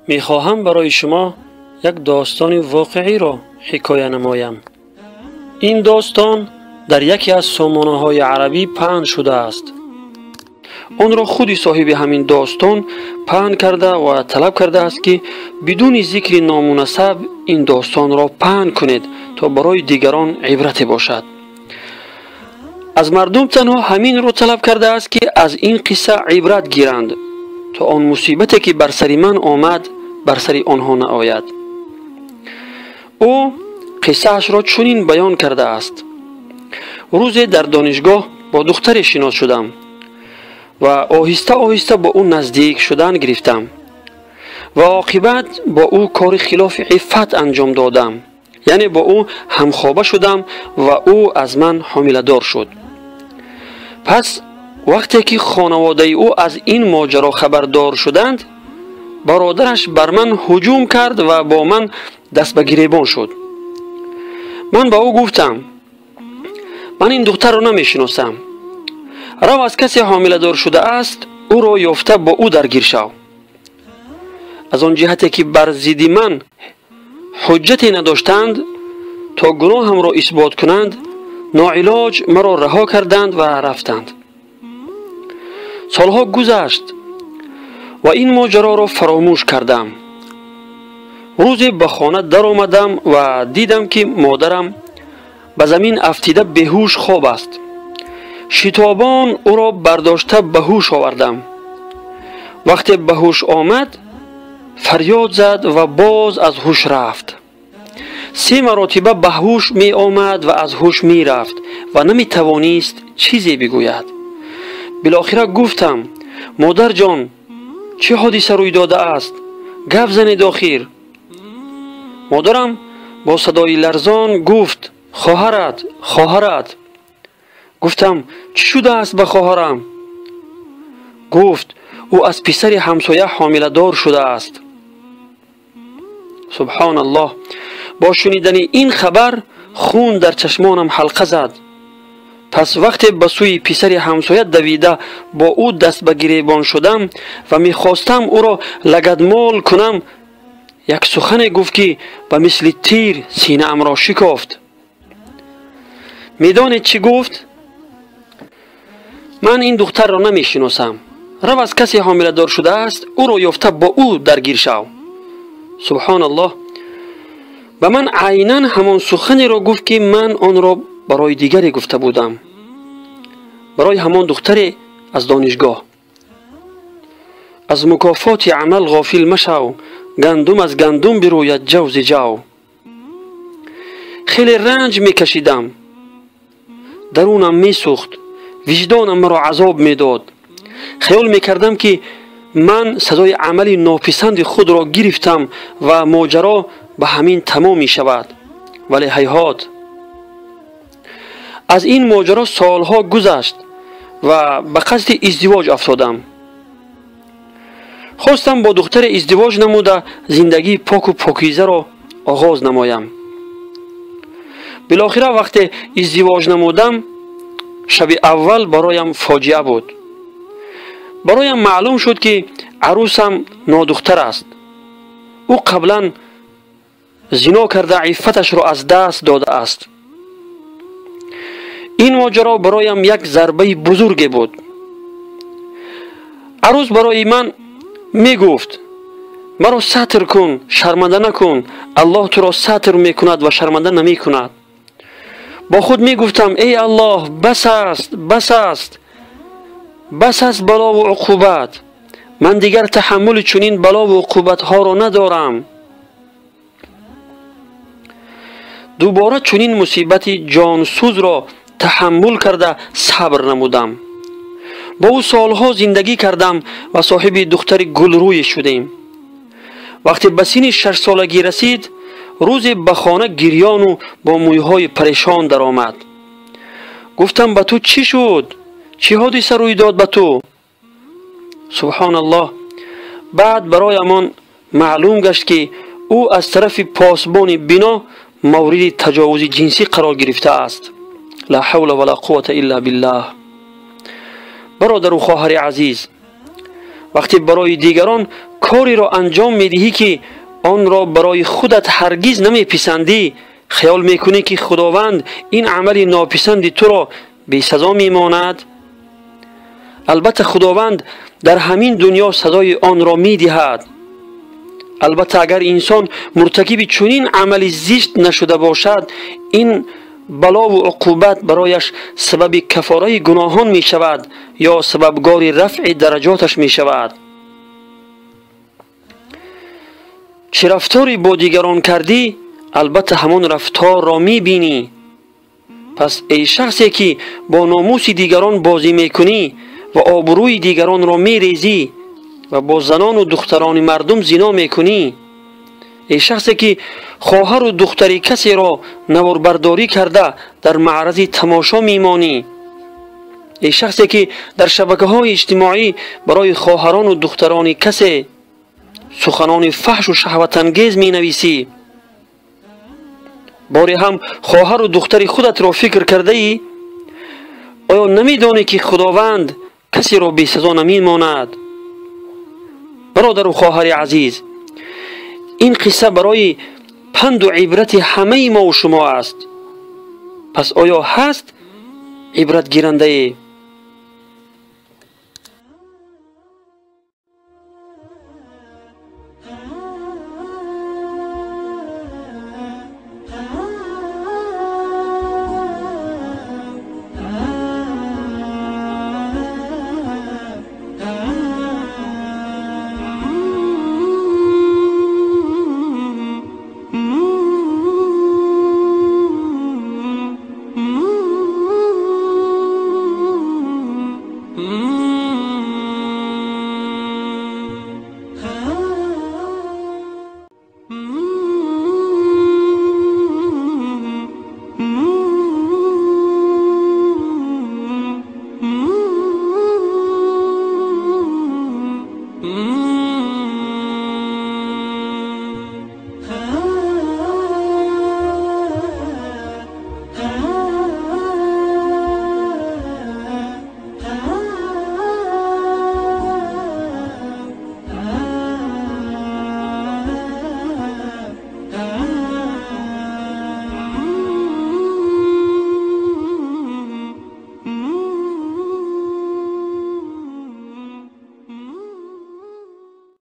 Мехоҳам барои шумо як достони воқеиро ҳикоя намоям. Ин достон дар яке аз сомонаҳои арабӣ паҳн шудааст. Онро худи соҳиби ҳамин достон паҳн карда ва талаб кардааст, ки бидуни зикри ному насаб ин достонро паҳн кунед, то барои дигарон ибрате бошад. Аз мардум танҳо ҳаминро талаб кардааст, ки аз ин қисса ибрат гиранд, то он мусибате, ки бар сари ман омад, бар сари онҳо наояд. Ӯ қиссаашро чунин баён кардааст: рӯзе дар донишгоҳ бо духтаре шинос шудам ва оҳиста оҳиста бо ӯ наздик шудан гирифтам ва оқибат бо ӯ кори хилофи иффат анҷом додам, яъне бо ӯ ҳамхоба шудам ва ӯ аз ман ҳомиладор шуд. Пас вақте ки хонаводаи ӯ аз ин моҷаро хабардор шуданд, бародараш бар ман ҳуҷум кард ва бо ман даст ба гиребон шуд. Ман ба ӯ гуфтам: ман ин духтарро намешиносам, рав аз касе ҳомиладор шудааст, ӯро ёфта бо ӯ даргир шав. Аз он ҷиҳате ки бар зидди ман ҳуҷҷате надоштанд то гуноҳамро исбот кунанд, ноилоҷ маро раҳо карданд ва рафтанд. Солҳо гузашт ва ин моҷароро фаромӯш кардам. Рӯзе ба хона даромадам ва дидам, ки модарам ба замин афтида беҳуш хоб аст. Шитобон ӯро бардошта ба ҳуш овардам. Вақте ба ҳуш омад, фарёд зад ва боз аз ҳуш рафт. Се маротиба ба ҳуш меомад ва аз ҳуш мерафт ва наметавонист чизе бигӯяд. Билохира гуфтам: модарҷон, чӣ ҳодиса рӯй додааст? Гап занед охир. Модарам бо садои ларзон гуфт: хоҳарат, хоҳарат. Гуфтам: чӣ шудааст ба хоҳарам? Гуфт: ӯ аз писари ҳамсоя ҳомиладор шудааст. Субҳоналлоҳ, бо шунидани ин хабар хун дар чашмонам ҳалқа зад. Пас вақте ба сӯи писари ҳамсоя давида бо ӯ даст ба гиребон шудам ва мехостам ӯро лагадмол кунам, як сухане гуфт, ки ба мисли тир синаамро шикофт. Медонед чӣ гуфт? Ман ин духтарро намешиносам, рав аз касе ҳомиладор шудааст, ӯро ёфта бо ӯ даргир шав. Субҳоналлоҳ, ба ман айнан ҳамон суханеро гуфт, ки ман онро барои дигаре гуфта будам, барои ҳамон духтаре аз донишгоҳ. Аз мукофоти амал ғофил машав, гандум аз гандум бирӯяд ҷавзи ҷав. Хеле ранҷ мекашидам, дарунам месӯхт, виҷдонам маро азоб медод. Хаёл мекардам, ки ман сазои амали нописанди худро гирифтам ва моҷаро ба ҳамин тамом мешавад. Вале ҳайҳот, аз ин моҷаро солҳо гузашт ва ба қасди издивоҷ афтодам. Хостам бо духтаре издивоҷ намуда зиндагии поку покизаро оғоз намоям. Билохира вақте издивоҷ намудам, шаби аввал бароям фоҷиа буд. Бароям маълум шуд, ки арӯсам нодухтар аст. Ӯ қаблан зино карда иффаташро аз даст додааст. Ин моҷаро бароям як зарбаи бузурге буд. Арӯс барои ман мегуфт: маро сатр кун, шарманда накун, Аллоҳ туро сатр мекунад ва шарманда намекунад. Бо худ мегуфтам: эй Аллоҳ, бас аст, бас аст, бас аст балову уқубат. Ман дигар таҳаммули чунин балову уқубатҳоро надорам. Дубора чунин мусибати ҷонсӯзро таҳаммул карда сабр намудам. Бо ӯ солҳо зиндагӣ кардам ва соҳиби духтари гулрӯе шудем. Вақте ба синни шашсолагӣ расид, рӯзе ба хона гирёну бо мӯйҳои парешон даромад. Гуфтам: ба ту чӣ шуд? Чӣ ҳодиса рӯй дод ба ту? Субҳоналлоҳ, баъд бароямон маълум гашт, ки ӯ аз тарафи посбони бино мавриди таҷовузи ҷинсӣ қарор гирифтааст. Ла ҳавла ва ла қуввата илла биллаҳ. Бародару хоҳари азиз, вақте барои дигарон кореро анҷом медиҳӣ, ки онро барои худат ҳаргиз намеписандӣ, хаёл мекунӣ, ки Худованд ин амали нописанди туро бесазо мемонад? Албатта, Худованд дар ҳамин дунё сазои онро медиҳад. Албатта, агар инсон муртакиби чунин амали зишт нашуда бошад, ин балову уқубат барояш сабаби кафораи гуноҳон мешавад ё сабабгори рафъи дараҷоташ мешавад. Чӣ рафторе бо дигарон кардӣ, албатта ҳамон рафторро мебинӣ. Пас эй шахсе, ки бо номуси дигарон бозӣ мекунӣ ва обрӯи дигаронро мерезӣ ва бо занону духтарони мардум зино мекунӣ, эй шахсе, ки хоҳару духтари касеро наворбардорӣ карда дар маърази тамошо мемонӣ, эй шахсе, ки дар шабакаҳои иҷтимоӣ барои хоҳарону духтарони касе суханони фаҳшу шаҳватангез менависӣ, боре ҳам хоҳару духтари худатро фикр кардаӣ? Оё намедонӣ, ки Худованд касеро бесазо намемонад? Бародару хоҳари азиз, ин қисса барои панду ибрати ҳамаи мову шумо аст. Пас оё ҳаст ибратгирандае?